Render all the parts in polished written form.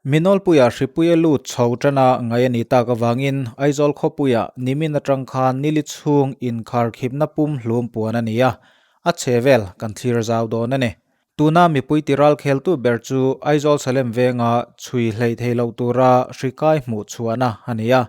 Minawlpuia hripui a lut chho tana ngai a nih tak avangin Aizawl khawpuia nimin atang khan nili chhung inkharkhipna pum hlum puan a ni a, a chhe vel kan thlir zau dawn a ni. Tuna mipui tiral kheltu ber chu Aizawl Salem venga chhui hleih thei loh tura hri kai hmuh chhuahna a ni a.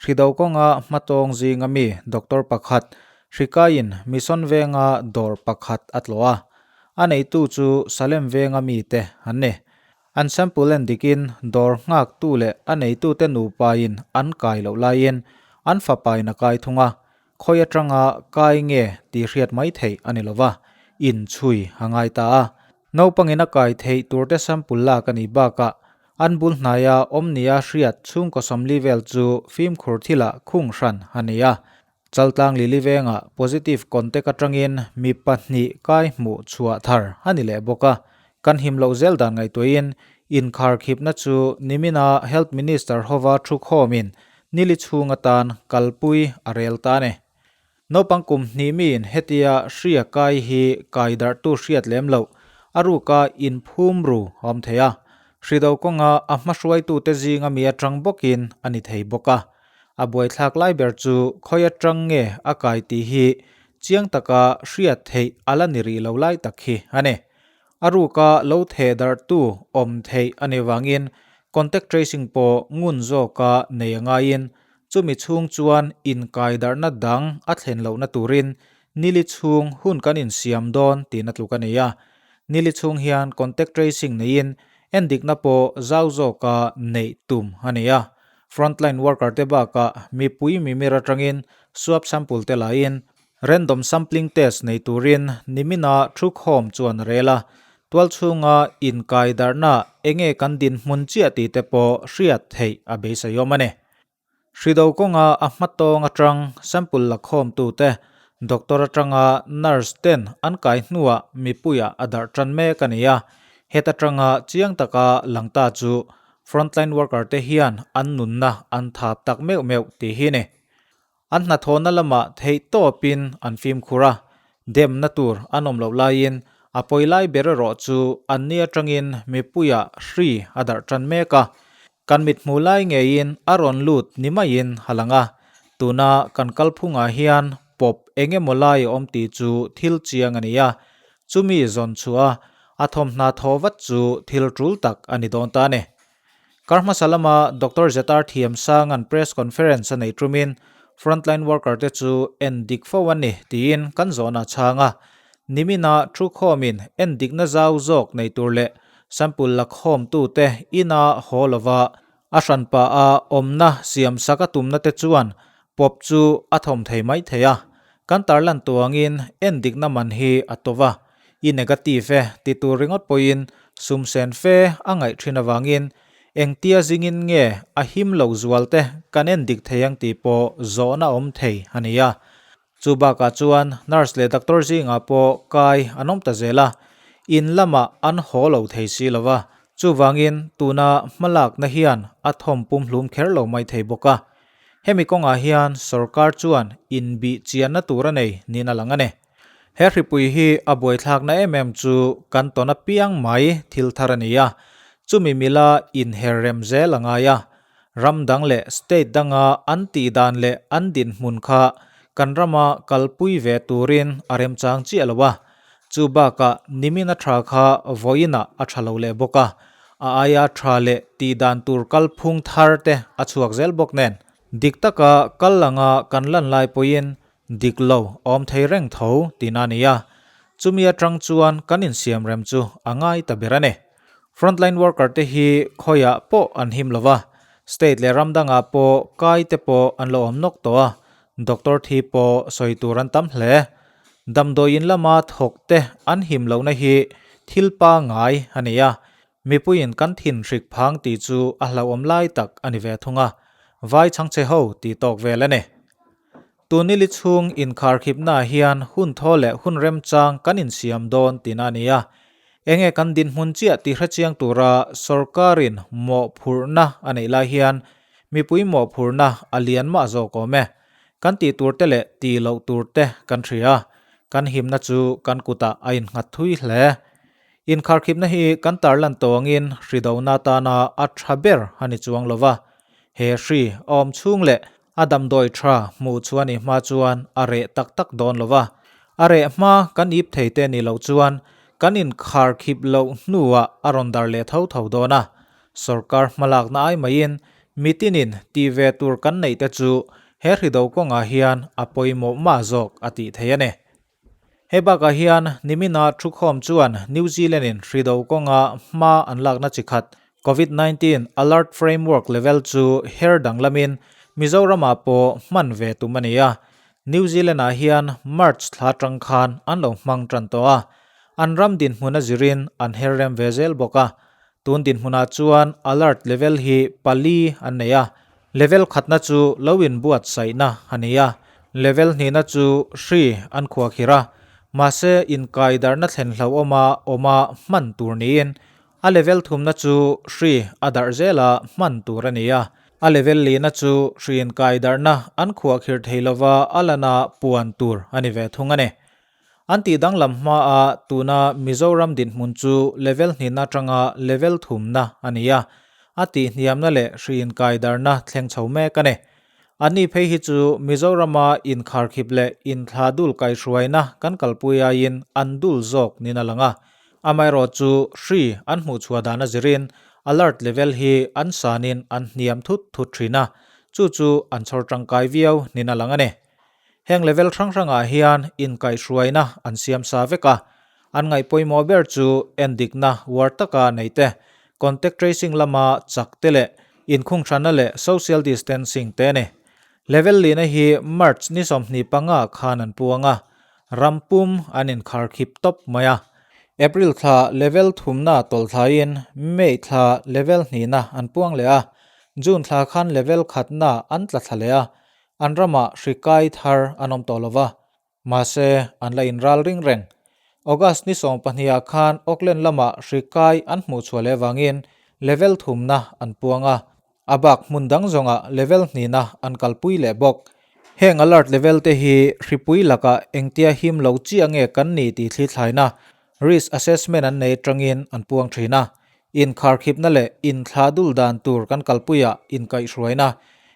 Hri do kawnga hmatawng zinga mi doctor pakhat hri kaiin Mission venga dawr pakhat a tlawh a, a neitu chu Salem venga mite an ni. An sample en dikin dawr nghaktu leh a neitute nupain an kai loh laiin an fapain a kai thung a, khawi atanga kai nge tih hriat mai theih a ni lova, inchhui a ngai ta a. Naupangin a kai theih turte sample lak a nih bakah an bul hnaia awm nia hriat chhungkaw 40 vel chu fimkhur thilah khung hran a ni a. Chaltlang Lili vengah positive contact atangin mi pahnih kai hmuh chhuah thar a ni leh bawk a. Kan him loh zel dan ngaihtuahin inkharkhipna chu nimina Health Minister hova thu khawmin nili chhung atan kalpui a rel ta a ni. Naupang kum hnih miin hetia hria kai hi kai darhtu hriat lem loh a ruka inphum ru a awm thei a. Hrido kawnga a hmahruaitute zinga mi atang bawkin a ni thei bawk a. A buaithlak lai ber chu khawi atang nge a kai tih hi chiang taka hriat theih a la ni rih lo lai tak hi a ni. A ruka lo theh darhtu awm theih a nih vangin contact tracing pawh ngun zawka nei a ngaiin chumi chhung chuan inkai darhna dang a thlen lohna turin nili chhung hun kan insiam dawn tihna tluk a ni a. Nili chhung hian contact tracing neiin endikna pawh zau zawka neih tum a ni a. Frontline worker te bakah mipui mimir atangin swab sample te lain random sampling test nei turin nimina thukhawm chuan a rel a, tualchhunga inkai darhna enge kan dinhmun chiah tih te pawh hriat theih a beiseiawm a ni. Hrido kawnga a hmatawng atang sample lakhawmtu te doctor atanga nurse ten an kai hnuah mipuiah a darh tan mek a ni a, heta tanga chiang taka lang ta chu Frontline worker te hian an nunna an thap tak meuh meuh tih hi ni. An hnathawhna lamah theih tawpin an fimkhur a, demna tur an awm loh laiin a pawi lai ber erawh chu anni atangin mipuiah hri a darh tan mek a, kan mithmuh lai ngeiin a rawn lut ni maiin a lang a, tuna kan kalphungah hian pawp eng emaw lai a awm tih chu thil chiang a ni a, Chumi zawn chhuah a, a thawmhna thaw vat chu thil tul tak a ni dawn ta a ni. Kar hmasa lama Doctor Zetar Thiamsanga'n press conference a neih tumin frontline worker te chu en dik fo an ni tiin kan zawhna a chhang a. Nimina thukhawmin en dikna zau zawk nei tur leh sample la khawmtute ina haw lova a hranpa a awmna siamsak a tumna te chuan pawp chu a thawm thei mai thei a. Kan tarlan tuangin en dikna man hi a to va, i negative e ti tur ringawt pawhin sum sen fe a ngaih thin avangin engtia zingin nge a him lo zual te kan en dik thei ang tih pawh zawhna awm thei a ni a. Chu bakah chuan nurse leh doctor zingah pawh kai an awm ta zel a, in lamah an haw lo thei si lo va, chuvangin tuna hmalakna hian a thawm pumhlum kher lo mai thei bawk a. Hemi kawngah hian sorkar chuan inbih chianna tur a nei niin a lang a ni. He hripui hi a buaithlakna em em chu kan tawn apiang mai thil thar a ni a, chumi mila inher rem zel a ngai a. Ram dang leh state danga an tih dan leh an dinhmun kha kan rama kalpui ve turin a remchang chiah lo a, chu bakah nimin a tha kha vawiinah a tha lo leh bawk a, a aia tha leh tih dan tur kalphung thar te a chhuak zel bawk nen. Dik taka kal anga kan lan lai pawhin dik lo awm thei reng tho tihna a ni a, chumi atang chuan kan insiam rem chu a ngai ta ber a ni. Frontline worker te hi khawiah pawh an him lo va, state leh ram dangah pawh kai te pawh an lo awm nawk tawh a, doctor thi pawh sawi tur an tam hle. Damdawiin lama thawk te an him lohna hi thil pangngai a ni a, mipuiin kan thin hrik phang tih chu a hlauhawm lai tak a ni ve thung a, vai chhangchhe ho tih tawk vel a ni. Tunili chhung inkharkhipnaah hian hun thaw leh hun remchang kan insiam dawn tihna a ni a, enge kan dinhmun chiah tih hrechiang tura sorkarin mawhphurhna a neih lai hian mipui mawhphurhna a lian mah zawk awm e. Kan tih tur te leh tih loh tur te kan hria a, kan himna chu kan kutah a innghat thui hle. Inkharkhipna hi kan tarlan tawh angin hri dona atana a tha ber a ni chuang lo va, he hri a awm chhung leh a damdawi tha hmuh chu a nih hma chuan a reh tak tak dawn lo va, a reh hma kan ip thei te nih loh chuan kan inkharkhip loh hnuah a rawn dar leh tho tho dawn a. Sorkar hmalakna ai maiin mitinin tih ve tur kan neih te chu he hri do kawngah hian a pawimawh mah zawk a tih theih a ni. Hei bakah hian nimina thukhawm chuan New Zealand-in hri do kawnga hma an lakna chi khat Covid 19 Alert Framework Level chu her danglamin Mizoramah pawh hman ve tum a ni a. New Zealand-ah hian March thla atang khan an lo hmang tan tawh a, an ram dinhmun a zirin an her rem ve zel bawk a. Tun dinhmunah chuan Alert Level hi pali an nei a, Level khatna chu lo inbuatsaihna a ni a, level hnihna chu hri an khuakhir a, mahse inkaidarhna thlen hlauhawma awma hman tur niin, a level thumna chu hri a darh zela hman tur a ni a, a level lihna chu hri inkaidarhna an khuakhir thei lova a lana puan tur a ni ve thung a ni. An tih danglam hmaa tuna Mizoram dinhmun chu level hnihna atanga level thumna a ni a, a tihhniamna leh hri inkaidarna thleng chho mek a ni. Anni phei hi chu Mizorama inkharkhip leh inthla dul kaihhruaina kan kalpui aiin an dul zawk niin a lang a, amaherawhchu hri an hmuhchhuah dan a zirin alert level hi an sanin an hniam thut thut thin a, chu chu an chhawr tangkai viau niin a lang a ni. Heng level hrang hrangah hian inkaihhruaina an siam sa vek a, an ngaih pawimawh ber chu endikna uar taka nei te, contact tracing lama chak te leh inkhunghrana leh social distancing te a ni. Level lihna hi March ni 25 khan an puang a, ram pum an inkharkhip tawp mai a. April thla level thumna tawlh thlaiin May thla level hnihna an puang leh a, June thla khan level khatna an tla thla leh a, An ramah hri kai thar an awm tawh lo va, mahse an la inral ring reng. August ni 12 ah khan Auckland lamah hri kai an hmuh chhuah leh avangin level thumna an puang a, a bak hmun dang zawngah level hnihna an kalpui leh bawk. Heng alert level te hi hripui lakah engtia him lo chiah nge kan ni tih thlithlaina risk assessment an nei atangin an puang thin a, Inkharkhipna leh inthlah dul dan tur kan kalpuiah inkaihhruaina,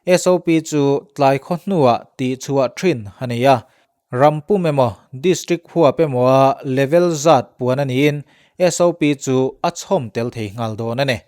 SOP, chu tlai khaw hnuah tihchhuah thin a ni a. Ram pum emaw, District huap emawa level zat puan a niin SOP chu a chhawm tel thei nghal dawn a ni.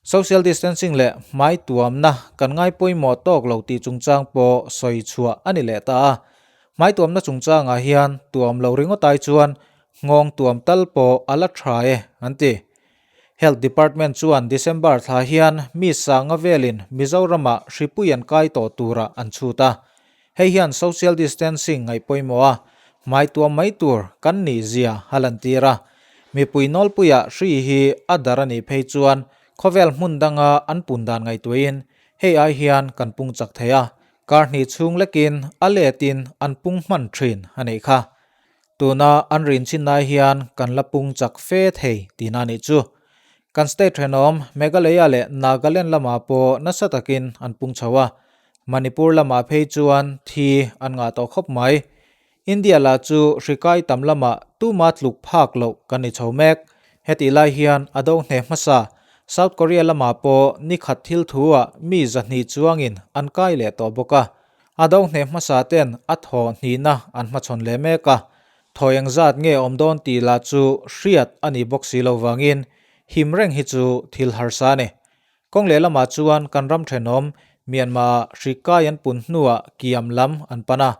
Social distancing leh hmai tuamna kan ngai pawimawh tawk lo tih chungchang pawh sawi chhuah a ni leh ta a. Hmai tuamna chungchangah hian tuam lo ringawt ai chuan Nghawng tuam tal pawh a la tha e, an ti. Health Department chuan December thla hian mi sanga velin Mizoramah hripui an kai tawh turah an chhut a. Hei hian social distancing ngaih pawimawh a, hmai tuam mai tur kan nih zia a lantir a. Mipui nawlpuiah hri hi a dar a nih phei chuan khawvel hmun danga an pun dan ngaihtuahin hei ai hian kan pung chak thei a, kar hnih chhung lekin a letin an pung hman thin a nih kha. Tuna an rin chin lai hian kan la pung chak fe thei tihna nih chu. Kan state thenawm Meghalaya leh Nagaland lamah pawh nasa takin an pung chho a, Manipur lamah phei chuan thi an ngah tawh khawp mai. India lah chu hri kai tam lamah tuma tluk phak loh kan ni chho mek. Hetih lai hian a do hne hmasa South Korea lamah pawh ni khat thil thu-ah mi 200 chuangin an kai leh tawh bawk a. A do hneh hmasa ten a thaw hnihna an hmachhawn leh mek a, thaw eng zat nge awm dawn tih lah chu hriat a nih bawk si lo vangin him reng hi chu thil harsa a ni. Kawng leh lamah chuan kan ram thenawm Myanmar ah hri kai an pun hnuah kiam lam an pan a,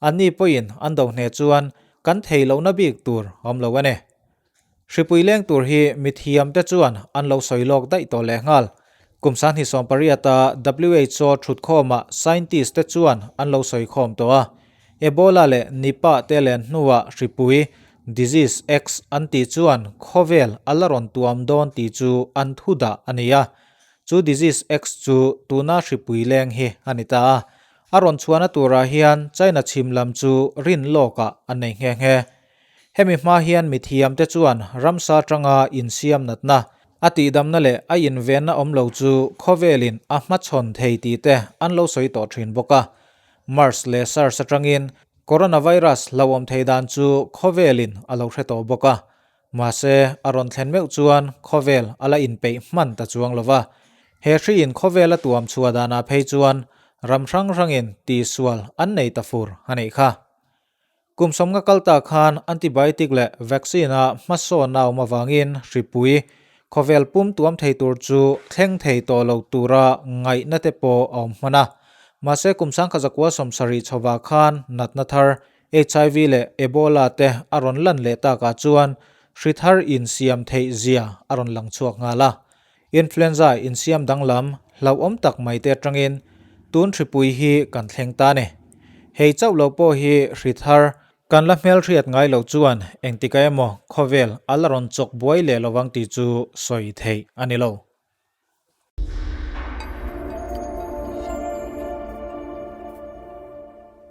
anni pawhin an do hneh chuan kan thei lohna bik tur a awm lo a ni. Hripui leng tur hi mithiam te chuan an lo sawi lawk daih tawh leh nghal. Kum 2018 a WHO thutkhawmah scientist te chuan an lo sawi khawm tawh a. Ebola leh Nipah te len hnuah hripui, disease X, an tih chuan khawvel a la rawn tuam dawn tih chu an thu dah a ni a. Chu disease X chu tuna hripui leng hi a ni ta a. A rawn chhuahna turah hian China chhim lam chu rin lawkah an nei nghe nghe. Hemi hma hian mithiamte chuan ramsa atanga insiam natna, a tihdamna leh a invenna awm lo chu khawvelin a hmachhawn thei tih te an lo sawi tawh thin bawk a. MERS leh SARS atangin coronavirus hlauhawm thei dan chu khawvelin a lo hre tawh bawk a. Mahse, a rawn thlen meuh chuan khawvel a la inpeih hman ta chuang lo va. He hriin khawvel a tuam chhuah danah phei chuan ram hrang hrangin tihsual an nei ta fur a nih kha. Kum sawmnga kal ta khan antibiotic leh vaccine-a hmasawnna a awm avangin hripui khawvel pum tuam thei tur chu thleng thei tawh lo tura ngaihna te pawh a awm hman a. Mahse kum 1970 chhovah khan natna thar HIV leh Ebola te a rawn lan leh takah chuan hri thar insiam theih zia a rawn lang chhuak nghal a. Influenza insiam danglam hlauhawm tak mai te atangin tun hripui hi kan thleng ta ni. Hei chauh lo pawh hi hri thar kan la hmelhriat ngai loh chuan engtikah emaw khawvel a la rawn chawk buai leh lovang tih chu sawi theih a ni lo.